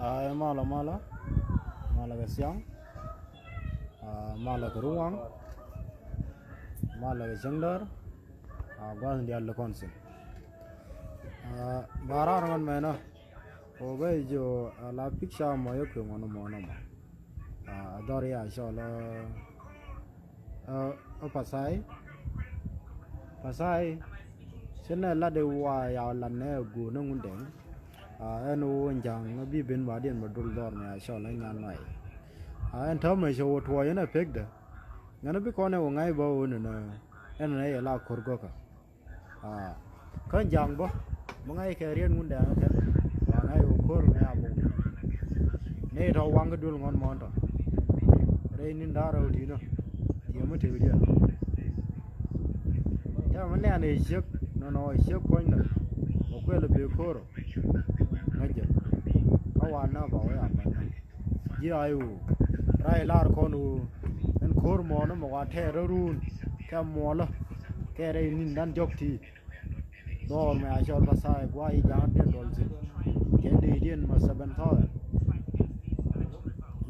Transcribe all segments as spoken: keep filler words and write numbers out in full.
Ay, malä, malä. Malä kɛ Siaŋ. Ah, malä kɛ Ruwaŋ. Malä kɛ Cäŋdär. Ah, gua̱th diaal kɔn sin. Ah, ba raar ŋɔn mɛnä. Kɛ ɣöö bä ji̱ ɣöö, ah, la picture mɔ yɛ kuëŋ ŋɔn mɔ nɔmɔ. Ah, dhɔr ya cɔl, ah, Ɛ, ɛ Pasay. Pasay. Ci nɛ lat i̱ wa ya lat nɛ go̱o̱r ni Ŋundɛŋ. Ah, ɛn ɣöö Ja̱a̱ŋ ɛ bi ben ba diɛn bɛ dul dhɔr mɛ a cɔl ɛ Nyan Ŋɔay. Ah, ɛn täämɛ cɛ wä tuɔɔc ɛn ɛ pekdä. Ŋän bi kɔn ɛ wä ŋa̱c bä ɣöö nɛnɛ ɛn nɛ yɛ la ko̱r gɔ̱kä. Ah, kä Ja̱a̱ŋ bä, mi ŋa̱c kɛ riet Ŋundɛŋ kɛn, wa ŋa̱c kɛ ko̱r mi a bä wi̱i̱. Nɛy tɔ waŋ kä duël ŋɔn mɔn tɔ. Rɛy ni̱n da̱ŋ rɛw ti̱nä. Ti̱eem mi tëë wi̱diɛn. Tɛmɛ mi nɛɛn i̱ ciek, nɔnɔ i̱ ciek puɔ̱nydä. Mɛ kuɛl i̱ bëë ko̱r ɔ. Ŋäcä. Kä wa nä ba wä ya mɛn. Ji̱ ay wu. Ray lar kɔn wu. Ɛn ko̱r mɔnä mɛ wa tɛɛr rä run. Kɛ muɔlä. Kɛ rɛy ni̱n da̱ŋ diɔ̱k ti. Dhɔr mɛ a cɔl Pasay guay ja̱a̱ŋ diɛn dɔl thi̱n. Kɛ dee diɛn mɛ seven thousand.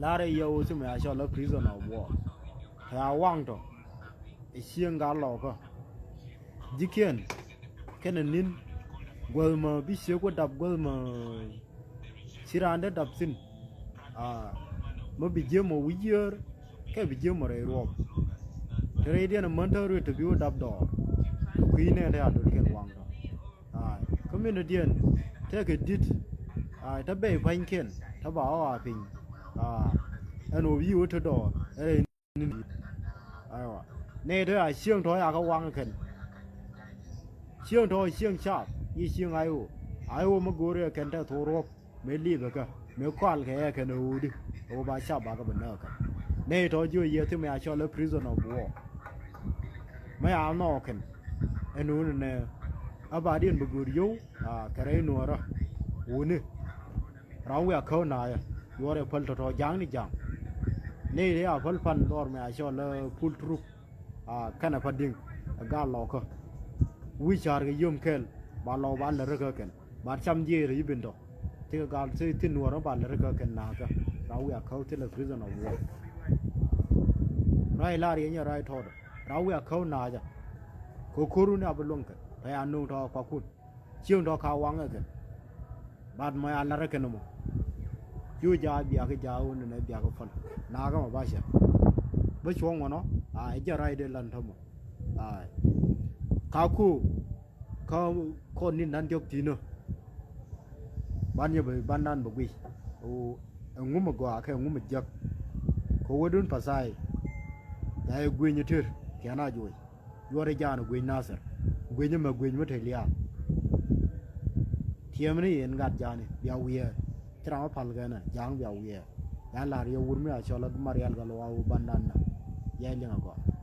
Lar i̱ yɛ wu thi̱n mɛ a cɔl a prison of war. Kɛ a waŋ tɔ. Ɛ cieŋ gal lɔkä. Ji̱kiɛn. Kɛnɛ ni̱n. Guäth mɛ bi ciek wä dap guäth mɛ. Ci raan dee dap thi̱n. Ah, mi bi jiäm ɔ wi̱c yiëër kɛ bi jiäm ɔ rɛy ruɔp. Te rɛydiɛn amäni te ruëët te bi wä dap dɔɔr. Kɛ kui̱ nɛɛn te a dotkiɛn waŋ tɔ. Ai, kä mindiɛn tekɛ di̱t. Ai, te bɛy pa̱nykiɛn te ba ɣɔaa piny. Ah, ɛn ɣöö bi wä te dɔɔr ɛ rɛy ni̱n. Aiwa. Nɛy tɔ̱ a cieŋ tɔ̱ a kä waŋ kɛn. Cieŋ tɔ̱ cieŋ caap i̱ cieŋ ay ɣöö. Ay ɣöö mi go̱o̱r ɛ kɛn te thok ruɔ̱p mëë li̱pɛ kä mëë kɔal kɛ ɛ kɛn ɛ ɣöödi. Ɛ ɣöö ba cap ba kä bɛ näk kɛn. Nɛy tɔ̱ jiö yɛ thi̱n mɛ a cɔl ɛ prison of war. Mɛ a nhɔɔk kɛn. Ɛn ɣöö nɛ a ba diɛn bɛ go̱o̱r yio̱w a kɛ rɛy nuɔɔrä. Ɣööni. Ram wiaa käw naayä. Yuɔrɛ päl tɔ̱tɔ̱ ja̱a̱ŋ ni ja̱a̱ŋ. Nɛy rɛy a päl pan dhɔr mɛ a cɔl ɛ pul turuk. A kɛnɛ pa di̱ŋ ɛ gal lɔkä. Wi̱i̱ ca̱r kɛ yom kɛl ba lɔk ba lät rä kä kɛn ba cam jiɛɛr i̱ bin tɔ. Ti kɛ gal ti thin nuɔr ba lät rä kä kɛn nakä. Ram wiaa käw thilɛ prison of war. Ray lar yɛ nyɛ ray tɔɔdɛ ram wiaa käw nakä. Kɛ ko̱ru ni a bi luäŋ kɛn rɛy a nuŋ tɔ̱ kuakun. Cieŋ tɔ ka waŋɛ kɛn. Bat mɔ ya lar kɛn mɔ. Cu ja biak ja wun nɛ biak päl. Na kä mɔ ba cɛ. Bä cuɔ̱ŋ mɔnɔ. Ai, jɛ ray dee lan tɔ mɔ. Ai. Ka ku. Kä kɔn ni nan diɔk tinä. Ban yɛ bɛ ban nan bɛ guic. O, ɛŋu mɛ gɔaa kɛ ɛŋu mɛ jiäk. Kɛ wä dun Pasay. Ya yɛ guic ni tir. Kiana juɔc. Yuɔr i̱ ja̱a̱n guic Nathir. Guic imɛ guic mi te liaal. Tiɛmni yɛn gat ja̱a̱ni bia wiɛɛr. Ci ram mi pal kɛnɛ ja̱a̱ŋ bia wiɛɛr. Ya lar yɛ wur mi a cɔl a Marial Gatluak wu bandan na. Yɛ liŋ a gɔaa.